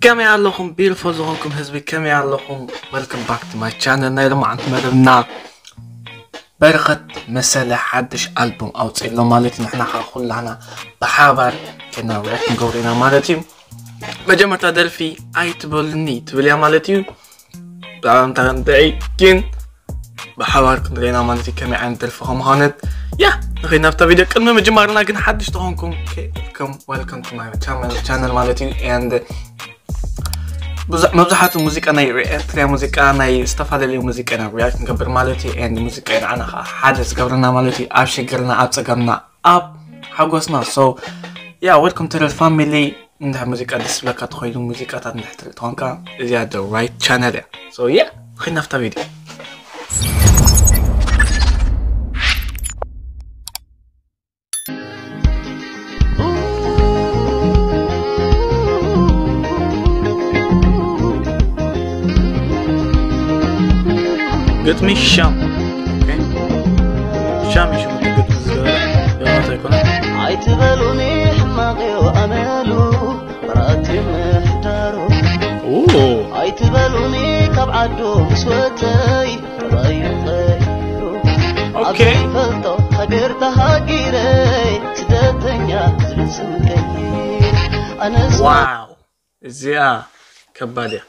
ከመይ ኣለኹም beautiful ዝኾንኩም ህዝቢ? ከመይ ኣለኹም? Welcome back to my channel። ናይ ሎማዓንቲ መደብና በረኸት መሰለ ሓድሽ ኣልቡም ኣውፅእ ኣሎ ማለት እዩ። ንሕና ከዓ ኩላና ብሓባር ከና react ክንገብሮ ኢና ማለት እዩ። መጀመርታ ደርፊ ኣይትበሉኒ ትብል እያ ማለት እዩ። ብዛዕባ እንታይ ግን ብሓባር ክንሪኦ ኢና ማለት እዩ፣ ከመይ ዓይነት ደርፊ ከም ምዃነት። ያ ንኸይድ ናብታ ቪድዮ። ቅድሚ ምጅማርና ግን ሓድሽ ተኾንኩም፣ okay, welcome, welcome to my channel ማለት እዩ። And ብዙሕ መብዛሕትኡ ሙዚቃ ናይ ኤርትራ ሙዚቃ ናይ ዝተፈላለዩ ሙዚቃ ኢና react ክንገብር ማለት እዩ። And ሙዚቃ እዩ ንዓና ከዓ ሓደ ዝገብረና ማለት እዩ፣ ኣብ ሽግርና ኣብ ፀገምና ኣብ ሓጎስና። So yeah, welcome to the family። እንድሕር ሙዚቃ ደስ ዝብለካ ተኾይኑ ሙዚቃታት እንድሕር ትርኢ ተኾንካ እዚኣ the right channel እያ። So yeah, ንኸይድ ናብታ ቪድዮ። ግጥሚ ሻም። Okay። ሻም እዩ ሽሙ ግጥሚ ዝገበረ። የእውነት ኣይኮነን። ኣይትበሉኒ ሕማቕ እዩ ኣመሉ፣ መራእቲ ምሕዳሩ። ኡ። ኣይትበሉኒ ካብ ዓዱ ምስ ወፀይ ጠባዩ ቀይሩ። ኦኬ። ኣብ ዘይፈልጦ ሃገር ተሃጊረ፣ ስደተኛ ዝብል ስም ቀይር። ኣነስ ዋው፣ እዚኣ ከባድ እያ።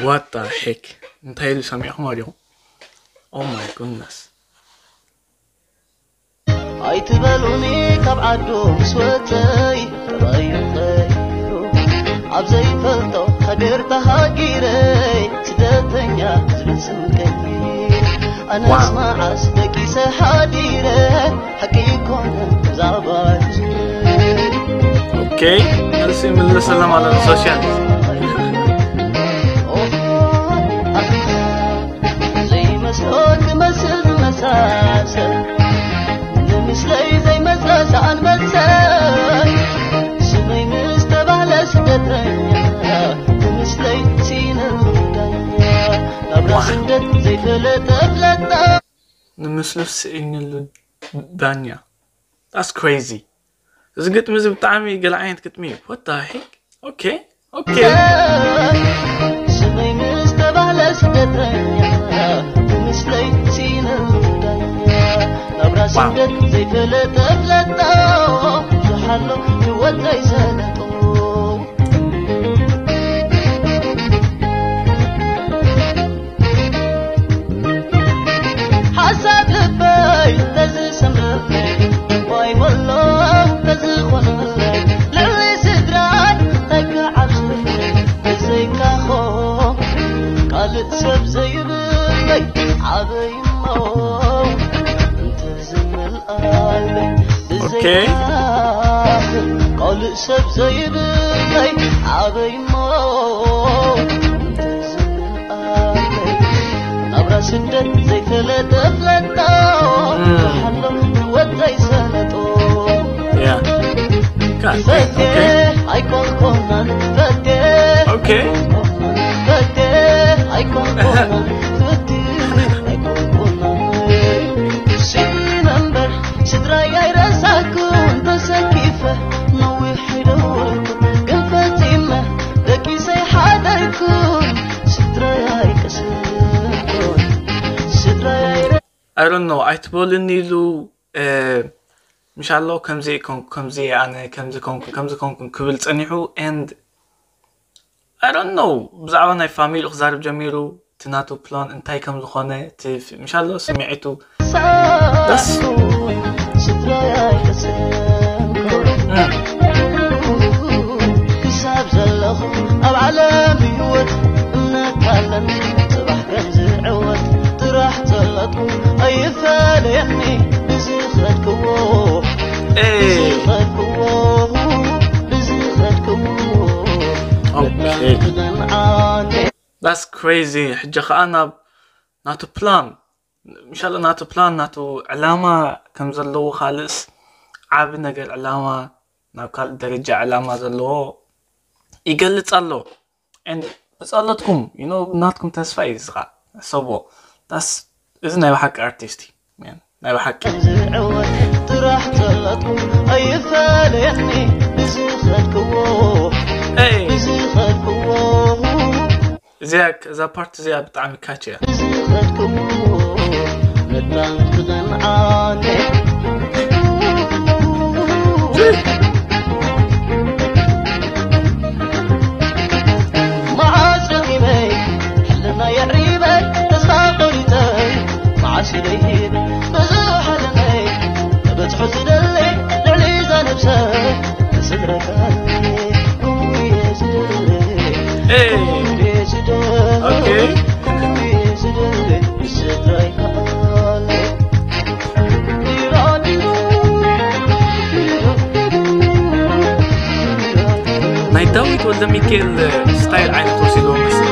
What the heck? እንታይ ኢሉ ሰሚዕኹም ዲኹም? Oh my goodness። ኣይትበሉኒ ካብ ዓዱ ምስ ወፀይ ጠባዩ ቀይሩ። ኣብ ዘይፈልጦ ሃገር ተሃጊረ፣ ስደተኛ ዝብል ስም ቀይር። ኣነስ ዋው። መዓስ ደቂሰ ሓዲረ፣ ሓቂ ይኮነ ብዛዕባ ኦኬ፣ መልሲ ይምልሰልና ማለት ነው። ሶሻል ዘይመስሎ ክመስል ዝመሳሰል፣ ንምስለይ ዘይመፅኣ ሰኣን መፅእ። ስመይ ምስ ተባህለ ስደተኛ፣ ንምስለይ ሲነ ዝዳኛ። ናብራ ስደት ዘይፈለጠ ፍለጣ። ንምስሉ ስኢንሉ ዳኛ። That's crazy። እዚ ግጥሚ እዚ ብጣዕሚ ገለ ዓይነት ግጥሚ እዩ። What the heck? Okay, okay። ስመይ ምስ ተባህለ ስደተኛ፣ ብምስለይ ሲነ ዳኛ። ናብራ ዋው። ስደት ዘይፈለጠ ፍለጦ፣ ብዙሕ ኣሎ ህይወት ዘይሰለጦ። ሓሳብ ልበይ ተዝሰምረለይ፣ ዋይ በሎ ተዝኾነለይ፣ ልዕሊ ስድራይ እንታይ ክዓብሰለይ፣ ብዘይካኹም ካልእ ሰብ ዘይብለይ፣ ዓበይ እሞ እንተዝምልኣለይ፣ ኦኬ። ብዘይካኹም ካልእ ሰብ ዘይብለይ፣ ዓበይ እሞ እንተዝምልኣለይ፣ ናብራ ስደት ዘይፈለጠ ፍለጦ፣ እም። ሓሎም ህይወት ዘይሰለጦ። ያ። God damn፣ ፈቴ ኦኬ። ኣይኮንኩናን ፈቴ። ኦኬ። ፈቴ ኣይኮንኩናን ፈቴ ኣይኮንኩናን። ሲነምበር ስድራይ ኣይረሳኩን ተሰኪፈ ነዊሕ ኣይደወልኩ ግን ፈጺመ ደቂሰ ኣይሓደርኩ ስድራይ ኣይቀሰልኩን ስድራይ ኣይረ- I don't know፣ ኣይትበሉኒ ኢሉ፣ እ፣ ምሻሎ ከምዚ ኮንኩ፣ ከምዚ ኣነ፣ ከምዚ ኮንኩ፣ ከምዚ ኮንኩ ክብል ጸኒሑ። And I don't know፣ ብዛዕባ ናይ ፋሚሊ ክዛረብ ጀሚሩ፣ እቲ ናቱ ፕላን እንታይ ከም ዝኾነ፣ እቲ ፍ-፣ ምሻሎ ስምዒቱ። ዳስ ስድራይ ኣይቀሰልኩን እም። ክሳብ ዘለኹ ኣብ ዓለም ህይወት እምነት ኣለኒ። ጽባሕ ከም ዝዕወት ጥራሕ ጸሎትኩ ኣይፈለየኒ። ብዝኸድክዎ፣ ኤይ። ብዝኸድክዎ፣ ብዝኸድክዎ ኦኬ። ክቐንዓኒ። That's crazy። ሕጂ ኸኣ ናብ ናቱ ፕላን፣ ምሻሎ ናቱ ፕላን፣ ናቱ ዕላማ ከም ዘለዎ፣ ካልእስ ዓቢ ነገር ዕላማ፣ ናብ ካልእ ደረጃ ዕላማ ዘለዎ ይገልጽ ኣሎ። And ብጸሎትኩም፣ you know፣ ናትኩም ተስፋ እዩ እዚ ኸኣ። ሕሰብዎ። ዳስ፣ እዚ ናይ ብሓቂ ኣርቲስት እዩ፣ man። ናይ ብሓቂ። ዝዕወት ጥራሕ ጸሎትኩም ኣይፈለየኒ። ብዝኸድክዎ፣ ኤይ። ብዝኸድክዎ እዚኣ እዛ ፓርት እዚኣ ብጣዕሚ ካች እያ። ዝኸድክዎ መታን ክቐንዓኒ መዓስ ረኺበይ ሕልና የዕሪበ ተስፋ ቆሪፀ መዓስ ይደይብ ብዙሕ ኣለመይ ተበፅሑ ዝደሊ ልዕሊ እዛ ነብሰ ንስድረካ እየ ዝደሊ Hey! Okay. ናይ ዳዊት ወልደ ሚካኤል ስታይል ዓይነት ወሲድዎ መስል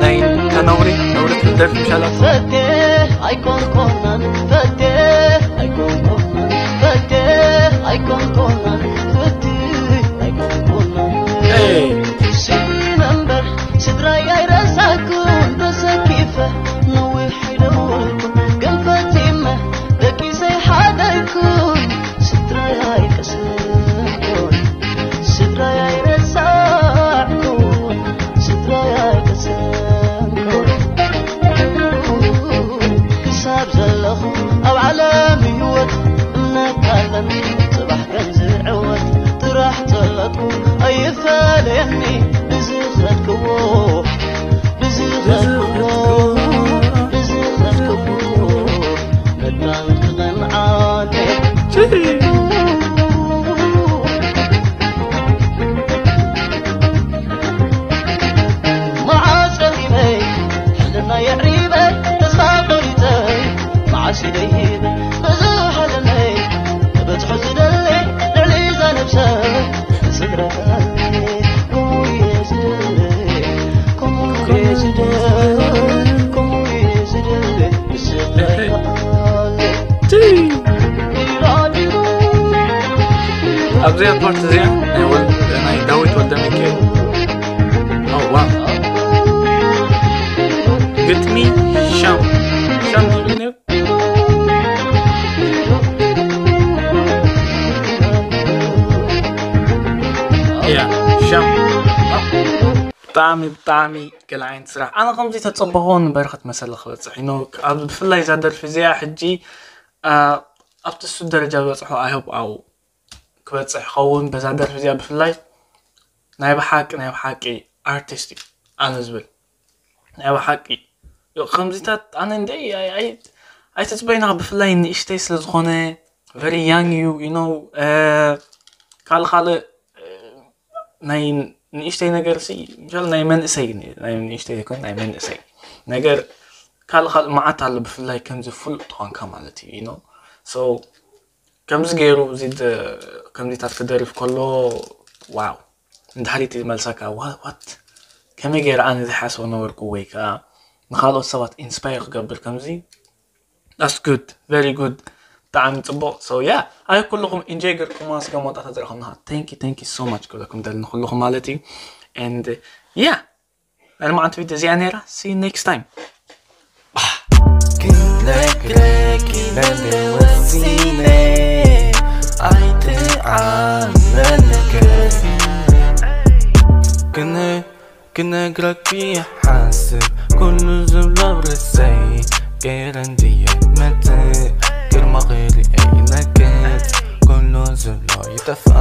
ናይ ተነውሪ ነውሪ ትደርፍ ምሻላት ፈቴ ኣይኮንኮናን ፈቴ ኣይኮንኮናን ፈቴ ኣይኮንኮናን ፈቴ ኣይኮንኮናን Hey! ሲመንበር ስድራይ ኣይረሳኩን ተሰኪፈ ነዊሕ ኣይደወልኩን ግን ፈቲመ ደቂሰይ ሓደርኩን ስድራይ ኣይቀሰንኩን ስድራይ ኣይረሳዕኩን ስድራይ ኣይቀሰንኩን ክሳብ ዘለኹ ኣብ ዓለም ህይወት እምነት ኣለኒ ጽባሕ ከም ዝዕወት ጥራሕ ጸለትኩ ኣይፈለየኒ ብዝኸድክዎ ብዝኸድክዎ ብዝኸድክዎ መታን ክቐንዓኒ መዓስ ረኺበይ ሕልና የዕሪበ ተስፋ ቆሪፀ መዓስ ይደይብ ብዙሕ ኣለመይ ተበፅሑ ዝደሊ ልዕሊ እዛ ነብሰ ስድረካ ኣብዚኣ ፓርት እዚኣ ናይ ወል- ናይ ዳዊት ወልደ ሚካኤል ኣዋ ግጥሚ ሻም ሻም ይብል ነይሩ። ያ ሻም ብጣዕሚ ብጣዕሚ ገለ ዓይነት ስራሕ ኣነ ከምዚ ተፀበኾ ንበረኸት መሰለ ክበፅሕ ኢኖ ኣብ ብፍላይ እዛ ደርፊ እዚኣ ሕጂ ኣብቲ ሱ ደረጃ ዝበፅሖ ኣይሆፕ ኣው ክበፅሕ ይኸውን በዛ ደርፊ እዚኣ ብፍላይ ናይ ብሓቂ ናይ ብሓቂ ኣርቲስት እዩ ኣነ ዝብል ናይ ብሓቂ ከምዚታት ኣነ እንደ ኣይትፅበይና ብፍላይ ንእሽተይ ስለዝኾነ very young እዩ you know ካልእ ካልእ ናይ ንእሽተይ ነገር ሲ ምሻል ናይ መንእሰይ ናይ ንእሽተይ ዘይኮን ናይ መንእሰይ ነገር ካልእ ካልእ መዓት ኣሎ ብፍላይ ከምዚ ፍሉጥ ትኾንካ ማለት እዩ you know so ከምዚ ገይሩ እዚ ከምዚታት ክደርፍ ከሎ ዋው እንድሕሪት ዝመልሰካ ዋት ከመይ ገይረ ኣነ ዝሓስቦ ነበርኩ ወይ ከዓ ንካልኦት ሰባት ኢንስፓየር ክገብር ከምዚ that's good very good ብጣዕሚ ፅቡቅ so yeah ኣይ ኩልኩም ኢንጆይ ገርኩማ ስጋ መውጣታ ዝረኸብና thank you thank you so much ክብለኩም ደሊ ንኩልኩም ማለት እዩ and yeah ናይ ልማዓንቲ ቪድዮ እዚኣ ነይራ see you next time ክነግረኪ ለንደ ወሲነ ኣይትዓመነከ ክነ ክነግረኪ ሓስብ ኩሉ ዝብሎ ርእሰይ ገይረ እንድየ መጽእ ግርማ ኽሪኤ ይነግጽ ኩሉ ዝብሎ ይጠፍኣ